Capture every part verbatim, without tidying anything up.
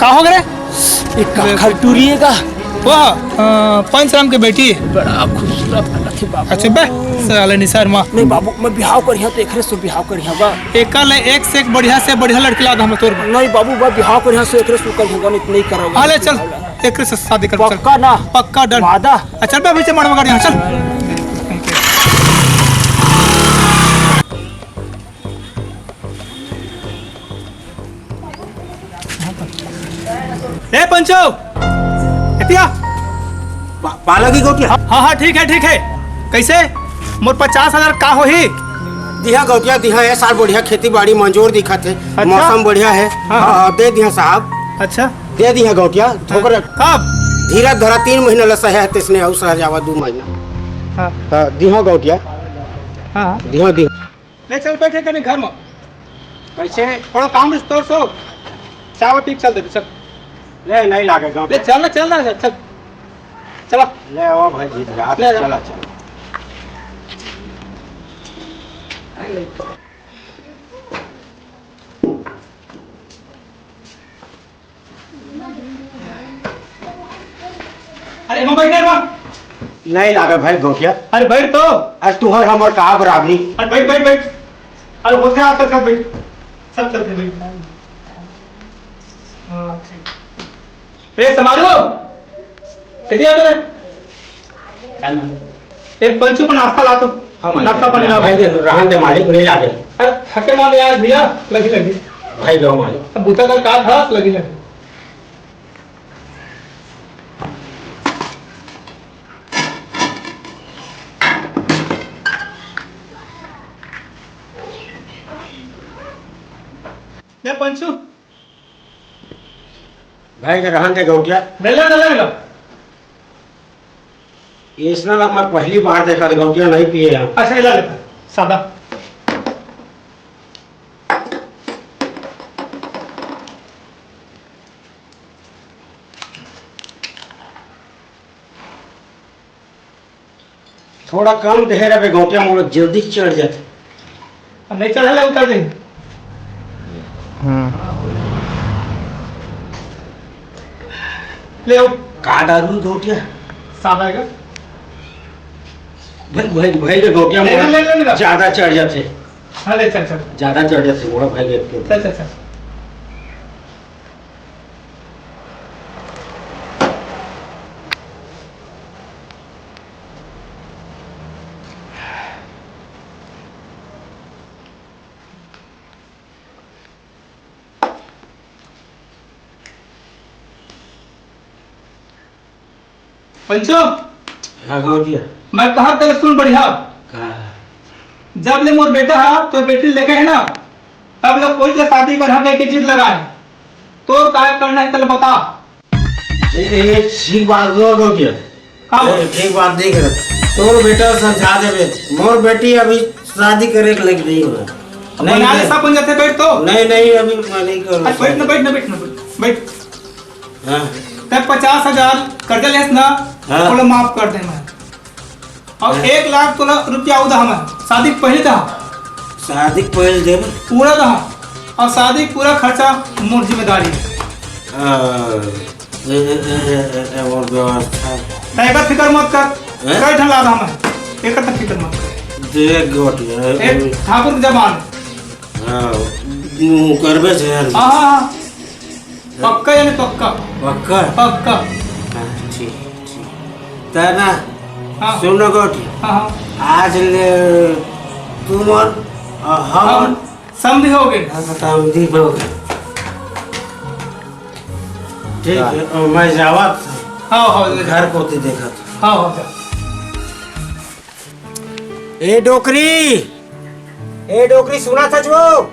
का हो गे? एक काखर टूरी हे का? वो, अ, पंचराम के बेटी। बड़ा खूबसूरत लगत हे बाबू। अच्छा बे, साले निसार माँ। नहीं बाबू, मैं बिहाव करिहा तो एकरे से बिहाव करिहा बा। एकर ले एक से एक बढ़िया से बढ़िया लड़की ला दे हम तोर बर। नहीं बाबू, मैं बिहाव करिहा से एकरे से करिहा, नहीं, नहीं करब। हाँ, ले चल, एकरे से शादी कर, चल। पक्का ना? पक्का done। वादा? आ, चल बे, पीछे मड़वा गाड़ी, हाँ, चल। ए पंचो, एतिया। पा-, पाला की गोटिया। हाँ, हाँ, ठीक है, ठीक है। कैसे? मोर पचास हजार का होही? दिहा गौटिया, दिहा, ए साल बढ़िया खेती बाड़ी मंजूर दिखत हे। अच्छा। मौसम बढ़िया हे। हाँ, हाँ। हाँ, दे दिहा साहब। अच्छा। दे दिहा गौटिया, हाँ। थोकरे। कब? धीरज धरा, तीन महीना ले सहे हे, तइसने अउ सह जावा दू महीना। हाँ। हाँ, दिहा गौटिया। हाँ। दिहा, दिहा। ले चल, बैठे कने घर में। कैसे? थोड़ा काम रिस तोर सो। चाय पी के चल देबे, चल। ले, नहीं लागे गाँव ले, पे। चल ना, चल ना, चल। चला। ले, ओ भाई, जीत गया। ले, ले। चला, चला। अरे, एमा बैठ ना, एमा। नहीं लागे भाई गोटिया। अरे, बैठ तो। अरे, तुहर हमर का बराबरी? अरे, बैठ, बैठ, बैठ। अरे, होथे आप सब बैठ। सब चलते बैठ। हाँ, ठीक। ए, समारो। कइसे आ रे? एक पंचू को नाश्ता ला तो। हाँ, मालिक। नाश्ता पानी ला। भाई, दे, रहन दे, मालिक, नहीं लागे। अरे, थके ना दे आज भैया, लगी, लगी। भाई, दो, मालिक। अब बूता का का था, लगी, लगी। ले, पंचू। भाई, के रहन दे, गौटिया। ले, ले, ले, ले, ले। इसना ला मैं पहली बार देखा, गौटिया नहीं पिए हैं। अच्छा, ले, ले, सादा। थोड़ा कम देहे रहे गौटिया, मोला जल्दी चढ़ जाथे। अब नहीं चढ़े ले, उतर दे। हम्म। ले आओ। का दारू गौटिया? सादा है का? भाई, भाई, भाई रे गौटिया, ले, ले, मोला ले, ले, ले। ज्यादा चढ़ जाथे। हाँ, ले, चल, चल। ज्यादा चढ़ जाथे, मोला भाई देख के। चल, चल, चल। पंचो, हाँ, गौटिया। मैं कहा तेरे सुन बढ़िया। का? जब ले मोर बेटा हा, तो बेटी लेके है ना, तब ले कोई के शादी कर हमें की चीज लगाए। तो काय करना है, तेरे बता। ए, ए, ठीक बात, रो, रो क्या? का ए, बात? ठीक बात देख रहे। तोर बेटा समझा देबे। मोर बेटी अभी शादी करे के लग रही हो। अब नहीं, बना ले, नहीं। सब बन जाते, बैठ तो। नहीं, नहीं, अभी मैं नहीं करूँ। अरे, बैठ ना, बैठ ना, बैठ ना, बैठ, बैठ। हाँ। तब पचास हजार कर्जा लेस ना, हाँ। ओला माफ कर देना। और हाँ। एक लाख तोला रुपया उदा हमें, शादी के पहले था। शादी के पहले देबे? पूरा था। और शादी के पूरा खर्चा मोर जिम्मेदारी है। आ, ए, ए, ए, ए, ए, ए, मोर व्यवस्था। तै एकर फिकर मत कर। हैं? कई ठन लादा हमें। एकर तक फिकर मत कर। देख गोटिया, ए, ए, ठाकुर के जबान। हाँ, मुँह करबे से यार। हाँ, हाँ, हाँ। पक्का यानी पक्का? पक्का? पक्का। हाँ, ठीक, ठीक। तना, हाँ। सुनो गोटी। हाँ, हाँ। आज ले तुमन, अ, हम हम समधी हो गए। हम समधी हो गए। ठीक हाँ। है, अ, मैं जावत। हाँ, हाँ, ले जा। घर कोती देखत। हाँ, हाँ, जा। ए डोकरी, ए डोकरी, सुनत हच वो?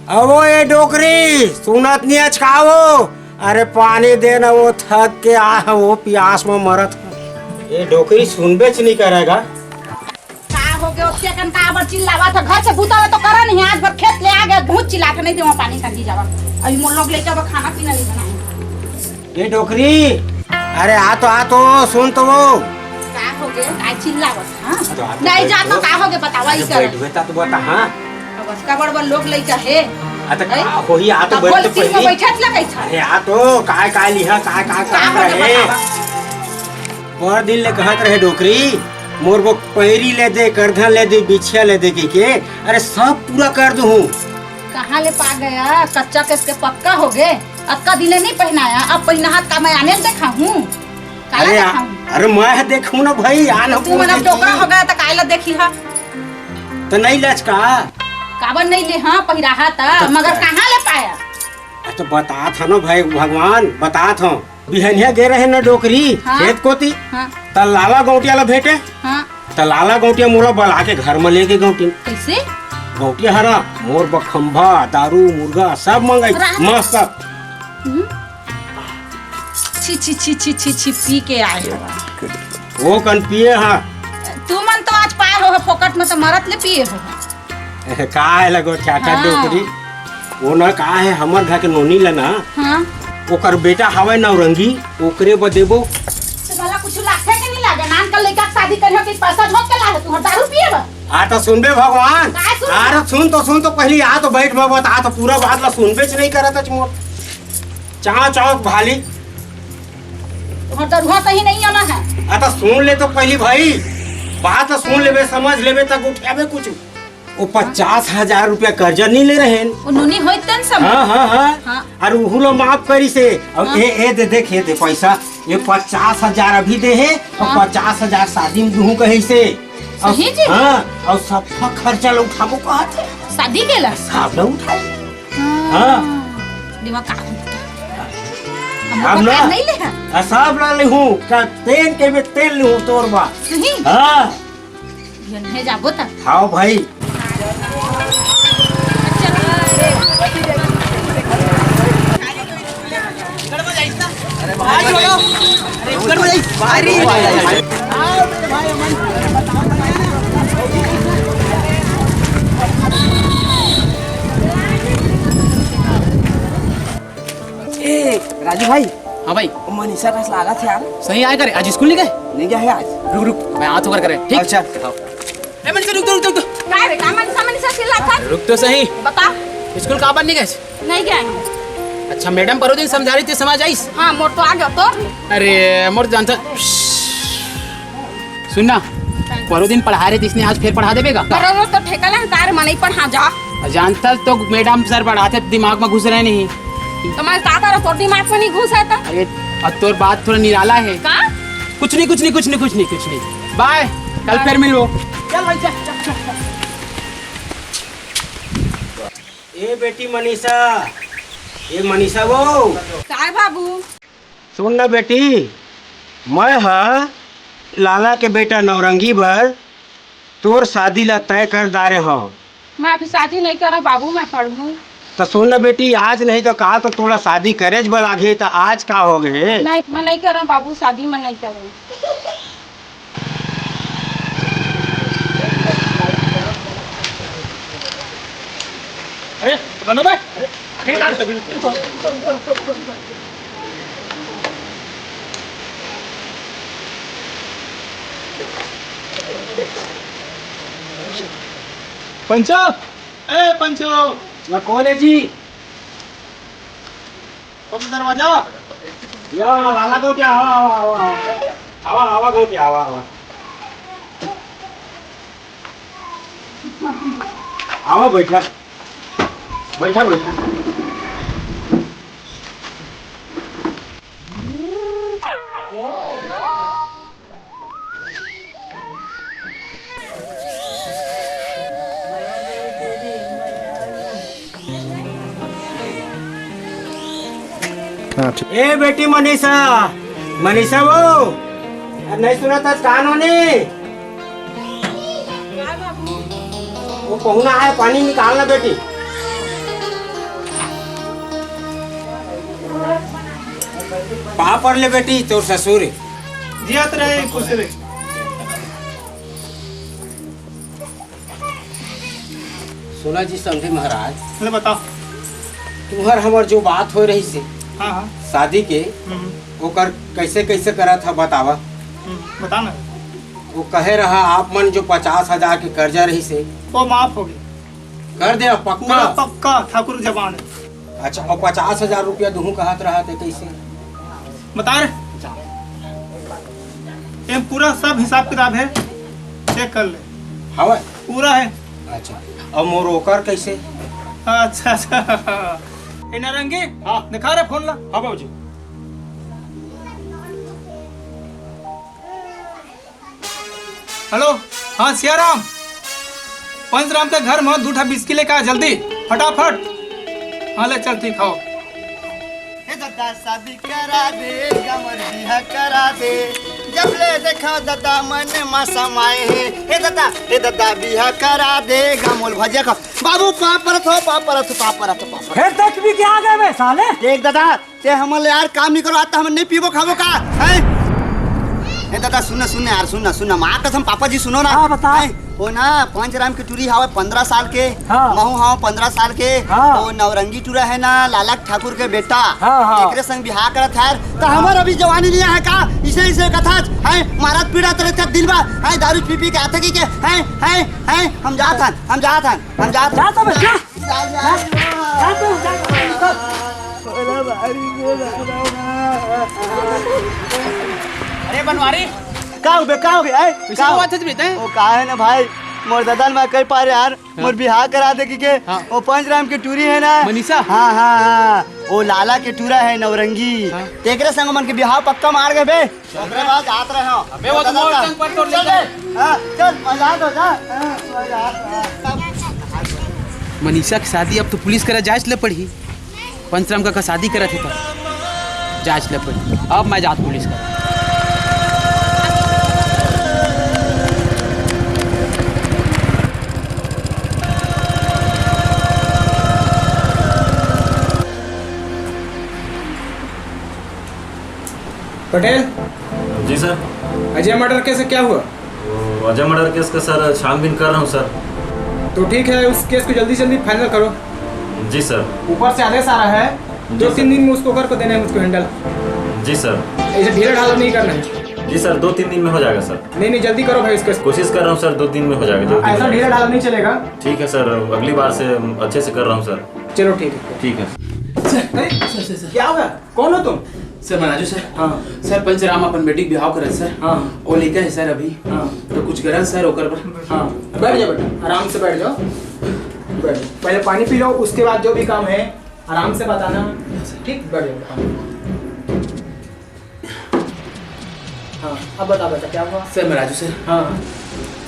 अवो ए डोकरी, सुनत नहीं हच का वो? अरे पानी दे ना, वो थक के आ, वो प्यास में मरत। ए डोकरी सुनबेच नहीं करेगा। का हो गया? ओते कन का आबर चिल्लावत ह? घर से बूता तो करा नहीं, आज भर खेत ले आ गया, बहुत चिल्ला के नहीं देवा पानी संगी जावा। अभी मोर लोग लेके अब खाना पीना नहीं बनाए। ए डोकरी, अरे आ तो, आ तो, सुन तो वो। का हो गया? काय चिल्लावत, हाँ? अरे आ तो नहीं बैठ जाता, तो। का हो गया बतावा अरे ई कर। बैठ बेटा, तो बता, हाँ? अब का बड़ बड़ लोग लइका है। आ त का हैं? होही, आ तो अब बैठ बोल, तो सीट में पहली। बैठत ला कैसा? अरे आ तो काय काय लिहा, काय काय का काम बोले रहे? बतावा? बड़ दिन ले कहत रहे डोकरी, मोर बर पैरी ले दे, करधन ले दे, बिछिया ले दे कहिके, अरे सब पूरा कर दूहूँ। कहाँ ले पा गया? कच्चा केस के पक्का हो गे। अतका दिन ले नहीं पहनाया, अब पहनाहत का मैं आने ल देखा हूँ? काला अरे आ, देखा हूँ? अरे मैं ह देखहूँ ना भाई, आन तू मन अब डोकरा हो गया त काला देखी हा? त नहीं लचका? काबर नहीं ले, हाँ, पहिराहा त, त मगर कहाँ ले पाया? आ, तो बतात हन ना भाई भगवान, बतात हन। बिहनिया गे रहे ना डोकरी, हाँ। खेत कोती, हाँ। त लाला गौंटिया ला भेंटे। हाँ। त लाला गौंटिया मोला बला के घर म लेगे गौंटिन। कैसे? गौंटिया हरा, मोर बर खंभा, दारू, मुर्गा सब मंगाई, रात मस्त। हम्म। छी, छी, छी, छी, छी, छी, पी के आए हो। वो कन पिए हा। तू मन तो आज पाए हो, फोकट में तो मरत ले पिए हो। का है लगो चाटा हाँ। डोकरी? वो ना का है, हमर घर के नोनी ला ना, हाँ। ओकर बेटा हवय नौरंगी, ओकरे बर देबो। तुम्हारा कुछ लागथे के नहीं लागे? नान का लइका के शादी करे हो कि पैसा झोंक के लागे? तुम्हारा दारू पिए बा? आ तो सुनबे भगवान। काय सुन? आ रे सुन तो, सुन तो पहली, आ तो बैठ बाबा, आ तो पूरा बात ला सुनबे च नहीं करत अच मोर। चाव चाव भाली। तुम्हारा दरुआ सही नहीं आना है। आ तो सुन ले तो पहली भाई, बात ला सुन लेबे, समझ लेबे तब उठाबे कुछ। वो पचास हजार रुपया कर्जा नहीं ले रहे हैं। वो नोनी होई तन सब। हाँ, हाँ, हाँ। हाँ। और उहू लो माफ करी से। और हाँ। ए, ए दे, देख, ये दे पैसा। ये पचास हजार अभी दे है और हाँ। पचास हजार शादी में दूहूं कही से। और सही जी? हाँ, और सब खर्चा लो उठाबो कहा थे। शादी के ला? सब लो उठाई। हाँ। हाँ। दिमाग का अब ना। नहीं ले है। आ, सब ला ले हूँ। का तेल के में तेल ले हूँ तोर बा। सही? हाँ। बिहनिया जाबो त। हाव भाई। ए, राजू भाई। हाँ भाई। वो मनीषा कस लागत हे यार। सही आय करे, आज स्कूल नहीं गए? नहीं गया है आज। रुक, रुक, मैं हाथ ऊपर करे, ठीक? अच्छा। हाँ। ए, मनीषा, रुक, रुक, रुक, रुक। काय रे, का मनीषा, मनीषा चिल्लात हस? रुक तो सही। बता। स्कूल काबर नहीं गए? नहीं गए हैं। अच्छा, मैडम परो दिन समझा रही थी, समझ आइस? हाँ, मोर तो आ गया तो। अरे, मोर जानता। सुन ना, परो दिन पढ़ा रहे थे, इसने आज फिर पढ़ा देबे का? पर रोज तो ठेका ला तार मनई पढ़ा जा। जानता तो मैडम सर पढ़ाते दिमाग में घुस रहे नहीं। तो मैं का करो, तोर दिमाग में नहीं घुस है तो? अरे, अब तोर बात थोड़ा निराला है। का? कुछ नहीं, कुछ नहीं, कुछ नहीं, कुछ नहीं, कुछ नहीं। बाय, कल फिर मिलो। चल भाई, चल, चल, चल, चल। ए बेटी मनीषा, ए मनीषा वो। काय बाबू? सुन ना बेटी, मैं ह लाला के बेटा नौरंगी बर तोर शादी ला तय कर डारे हव। मैं अभी शादी नहीं करा बाबू, मैं पढ़ूँ। त सुन ना बेटी, आज नहीं तो काल तो तोला शादी करेच बर लागही, त आज का हो गए? नहीं, मैं नहीं करा बाबू, शादी मैं नहीं करूँ। अरे, बनो बे। अरे, आखिर काट। पंचो, ए पंचो। ना कौन है जी? खोल दरवाजा। या, लाला को क्या? आवा, आवा, आवा, आवा। आवा, आवा, आवा। आवा, बैठा। बैठा, बैठा। हाँ, ठीक। ए बेटी मनीषा, मनीषा वो, नहीं सुनत हस का नोनी? वो पहुना है, पानी निकालना बेटी। पाँव पर ले बेटी, तोर ससुर हे। जियत रहे, खुश रहे। सुना जी समधी महाराज, ले बताओ। तुम्हर हमर जो बात होय रहिस हे हाँ, हाँ। शादी के, हम्म। ओकर कैसे कैसे करत ह बतावा। हम्म, बता ना। वो कहे रहा आप मन जो पचास हजार के कर्जा रहिस हे, वो माफ हो गया। कर दे, पक्का? पूरा पक्का, ठाकुर जबान है। अच्छा, अउ पचास हजार रुपया दूहूं कहत रहा थे, कइसे? बता रे। ये पूरा सब हिसाब किताब है, चेक कर ले। हवय? पूरा है। अच्छा, अउ मोर ओकर कइसे? अच्छा, अच्छा। ए नारंगी, हाँ। दिखा रे फोन ला। हाँ बाबूजी। हेलो, हाँ सियाराम, पंचराम के घर म दू ठा बिस्की लेके आ जल्दी, फटाफट। हाँ ले चल, ठीक हव। हे दादा शादी करा दे, हमर बिहा करा दे, जब ले देखा दादा मन मा समाए हे। हे दादा, हे दादा बिहा करा दे, गमोल भजिया खा। बाबू पाँव परत हो, पाँव परत हो, पाँव परत हो, पाँव परत हो। फिर तक भी क्या आ गए बे साले? देख दादा, ते हमन ले यार काम नहीं करो, आज तो हमन नहीं पीबो खाबो का, हैं? ए दादा, सुन ना, सुन ना यार, सुन ना, सुन ना, माँ कसम, पापा जी, सुनो ना। हाँ, बता। हैं? वो ना, पंचराम की टूरी हवे पंद्रह साल के, हाँ। महू हवे पंद्रह साल के, हाँ। वो नवरंगी टूरा है ना, लाला ठाकुर के बेटा, हाँ, हाँ। एकरे संग बिहाव करत है यार, तो हमर अभी जवानी नहीं है का? इसे, इसे कथा है, मारत पीड़त रहते दिन भर, हैं, दारू पी पी के आथे की के, हैं, हैं, हैं, हम जात हन, हम जात हन, हम जात हन। जा तो बे, जा। जा, जा, जा। जा तो, जा तो। अरे बनवारी, का हो बे, का हो गया, ए? कइसे का हो? बात है बेटा? वो का है ना भाई, मोर ददन मैं कई पार यार, हाँ। मोर बिहाव करा दे के, हाँ। वो पंचराम के टूरी है ना? मनीषा? हाँ, हाँ, हाँ, वो लाला के टूरा है नवरंगी। हाँ। तेकरे संग मन के बिहाव पक्का मार गए बे। ओकरे बाद जात रहे हो। अबे वो तो मोर टंग पर तोड़ चल लेता है। बे। हाँ, चल, मजा तो जा। हाँ, मजा तो। मनीषा के शादी अब तो पुलिस करा जांच ले पड़ही। पंचराम का, का शादी करत हे त जांच ले पड़ही। अब मैं जात पुलिस करा। पटेल। जी सर। अजय मर्डर केस क्या हुआ? वो अजय मर्डर केस का सर छानबीन कर रहा हूँ सर। तो ठीक है, उस केस को जल्दी जल्दी फाइनल करो। जी सर। ऊपर से आदेश आ रहा है, जी दो सर। तीन दिन में उसको घर को देना है मुझको हैंडल। जी सर। ऐसे ढीला ढाला नहीं करना है। जी सर, दो तीन दिन में हो जाएगा सर। नहीं नहीं, जल्दी करो भाई इसको। कोशिश कर रहा हूँ सर, दो दिन में हो जाएगा, जल्दी हो ऐसा जाएगा। ढीला ढाला नहीं चलेगा। ठीक है सर, अगली बार से अच्छे से कर रहा हूँ सर। चलो ठीक है। ठीक है। सर, अरे, सर, सर, सर। क्या हुआ? कौन हो तुम? सर, मैं राजू सर। हाँ। सर, पंचराम अपन बेटी के बिहाव करत सर। हाँ। वो लइका है सर अभी। हाँ। तो कुछ करा सर ओकर बर। हाँ, बैठ जाओ बेटा, आराम से बैठ जाओ। बैठ जाओ। पहले पानी पी लो, उसके बाद जो भी काम है आराम से बताना। ठीक, बैठ जाओ। हाँ। हाँ, अब बता बेटा, क्या हुआ? सर, मैं राजू सर। हाँ।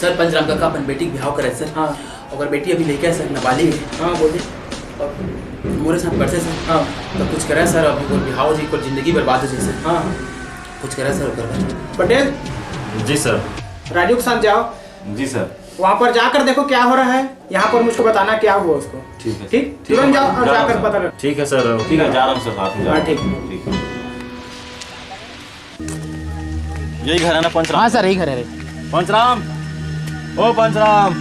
सर, पंचराम काका अपन बेटी के बिहाव करत सर। हाँ। ओकर बेटी अभी लइका है सर, नाबालिग है। हाँ, बोलिए। और मोरे साथ पढ़थे सर। हाँ। तो कुछ करा सर, अभी ओकर बिहाव हो जाए, ओकर जिंदगी बर्बाद हो जाए सर। हाँ। कुछ करा सर ओकर बर। पटेल। जी सर। राजू के साथ जाओ। जी सर। वहाँ पर जाकर देखो क्या हो रहा है, यहाँ पर मुझको बताना क्या हुआ उसको। ठीक है। ठीक? ठीक है, तुरंत जाओ और जा रहा हूँ जाकर सर। पता करो। ठीक है सर, ठीक है, जा रहा हूँ सर, साथ में जा रहा हूँ। हाँ, ठीक। ठीक है। यही घर है ना पंचराम? हाँ सर, यही घर है रे। पंचराम, ओ पंचराम,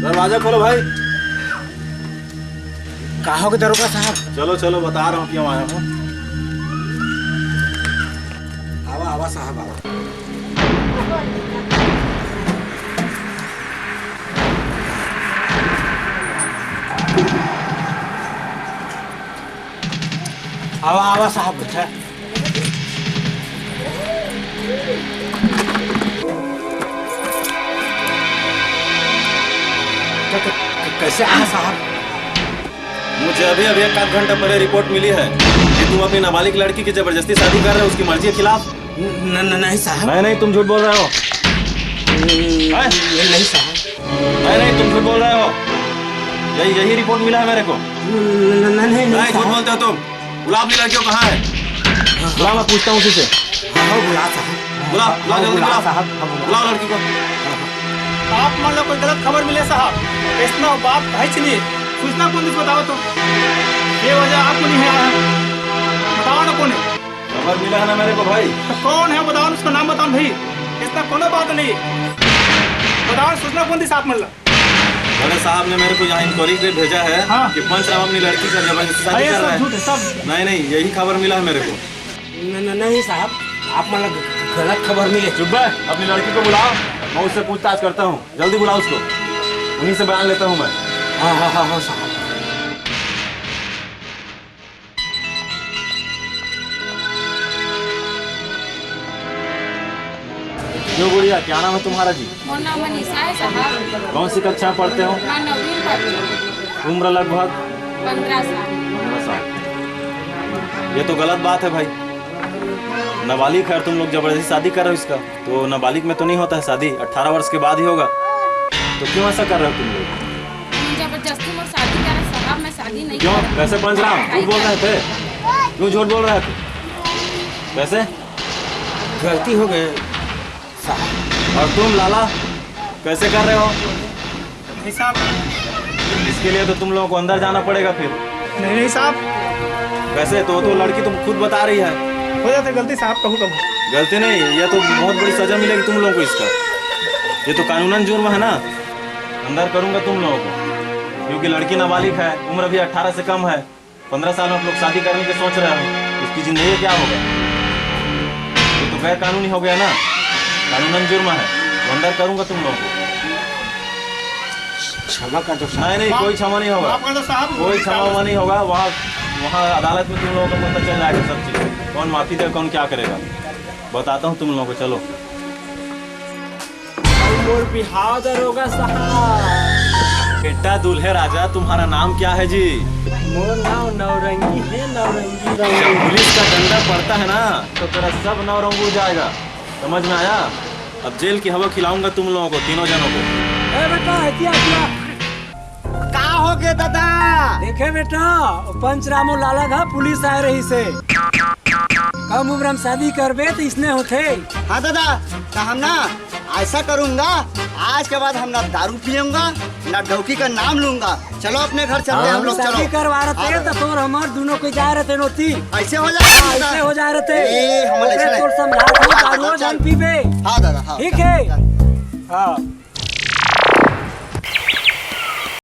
दरवाजा खोलो भाई। का हो गए दरोगा साहब? चलो चलो, बता रहा हूँ क्यों आया हूँ। आवा आवा साहब आवा। आवा आवा साहब, बैठा। क-, क-, कैसे आया साहब? मुझे अभी अभी एक आध घंटा पहले रिपोर्ट मिली है कि तुम अपनी नाबालिग लड़की की जबरदस्ती शादी कर रहे हो, उसकी मर्जी के खिलाफ। न-, न-, नहीं साहब। नहीं नहीं, तुम झूठ बोल रहे हो। नहीं साहब। नहीं नहीं, तुम झूठ बोल रहे हो। यही यही रिपोर्ट मिला है मेरे को। नहीं नहीं, झूठ बोलते हो तुम। बुला अपनी लड़की को, कहाँ है? बुला, मैं पूछता हूँ उसी से। हाँ, बुला साहब। बुला, बुला, जल्दी बुला। साहब, हाँ, बुला। बुलाओ लड़की को। आप मन ला कोई गलत खबर मिले साहब, ऐसना बात है नहीं। सूचना कौन दिस बताओ तो? ये वजह आपको नहीं है आया। बताओ ना कौन है? खबर मिला है ना मेरे को भाई। तो कौन है बताओ ना, उसका नाम बताओ भाई। ऐसना कोनो बात नहीं। बताओ, सूचना कौन दिस आप मन ला? बड़े साहब ने मेरे को यहाँ इंक्वायरी के लिए भेजा है हाँ। कि पंचराम अपनी लड़की का जबरदस्ती शादी अरे, कर रहा सब है। झूठ है, सब। नहीं नहीं, यही खबर मिला है मेरे को। न-, न-, नहीं साहब, आप मन ला ग-, गलत खबर मिले। चुप बे, अपनी लड़की को बुलाओ, मैं उससे पूछताछ करता हूँ। जल्दी बुलाओ उसको, उन्हीं से बयान लेता हूँ मैं। हाँ, हाँ, हाँ, हाँ, साहब। क्यों गुड़िया, क्या नाम है तुम्हारा जी? मोर नाम मनीषा है साहब। कौन सी कक्षा में पढ़ते हो? मैं नवीं में पढ़ती हूँ। उम्र लगभग? पन्द्रह साल। पन्द्रह साल। ये तो गलत बात है भाई, नाबालिग है और तुम लोग जबरदस्ती शादी कर रहे हो इसका। तो नाबालिग में तो नहीं होता है शादी, अठारह वर्ष के बाद ही होगा। तो क्यों ऐसा कर रहे हो तुम लोग? जबरदस्ती मोर शादी करे साहब, मैं शादी नहीं क्यों? करत। कैसे पंचराम, झूठ बोल रहे थे? क्यों झूठ बोल रहे थे? कैसे? गलती हो गई साहब। और तुम लाला, कैसे कर रहे हो? नहीं साहब। इसके लिए तो तुम लोगों को अंदर जाना पड़ेगा फिर। नहीं, नहीं साहब। कैसे? तो, तो लड़की तो खुद बता रही है। हो जाता गलती साहब, कहूँ कब। गलती नहीं, ये तो बहुत बड़ी सजा मिलेगी तुम लोगों को इसका। ये तो कानूनन जुर्म है ना, अंदर करूंगा तुम लोगों को, क्योंकि लड़की नाबालिग है, उम्र भी अठारह से कम है। पन्द्रह साल में आप लोग शादी करने की सोच रहे हो, इसकी जिंदगी का क्या होगा? ये तो गैर कानूनी हो गया ना, कानूनन जुर्म है, तो अंदर करूंगा तुम लोगों को। क्षमा कर दो साहब। नहीं, नहीं, कोई क्षमा नहीं होगा। माफ कर दो साहब। कोई क्षमा वमा नहीं होगा। वहाँ, वहाँ अदालत में तुम लोगों का पता चल जाएगा सब चीज़, कौन माफी देगा, कौन क्या करेगा, बताता हूँ तुम लोगों को। चलो। मोर बिहाव दरोगा साहब। बेटा दूल्हे राजा, तुम्हारा नाम क्या है जी? मोर नाम नौरंगी है, नौरंगी। जब पुलिस का डंडा पड़ता है ना, तो तेरा सब नौरंग उड़ जाएगा। समझ में आया? अब जेल की हवा खिलाऊंगा तुम लोगों को, तीनों जनों को। ए बेटा, हटिया, हटिया। का हो गे दादा? देखे बेटा, पंचराम अउ लाला घर पुलिस आए रहिस हे। कम उम्र में शादी करबे त इसने होथे। हाँ दादा, त हम ना ऐसा करूंगा, आज के बाद हम ना दारू पियूंगा, ना डौकी का नाम लूंगा। चलो अपने घर चलते हैं हम लोग, शादी चलो। करवा रहे थे त तोर हमर दुनों के जाए रहिथे नोती। ऐसे हो जाए हाँ, दादा? ऐसे हो जाए रहिथे। ए, हम ऐसे ओकरे नहीं। तोर समझा दो, हाँ, दारू दादा, झन पीबे। हाँ दादा, हाँ, ठीक है। चल। हाँ।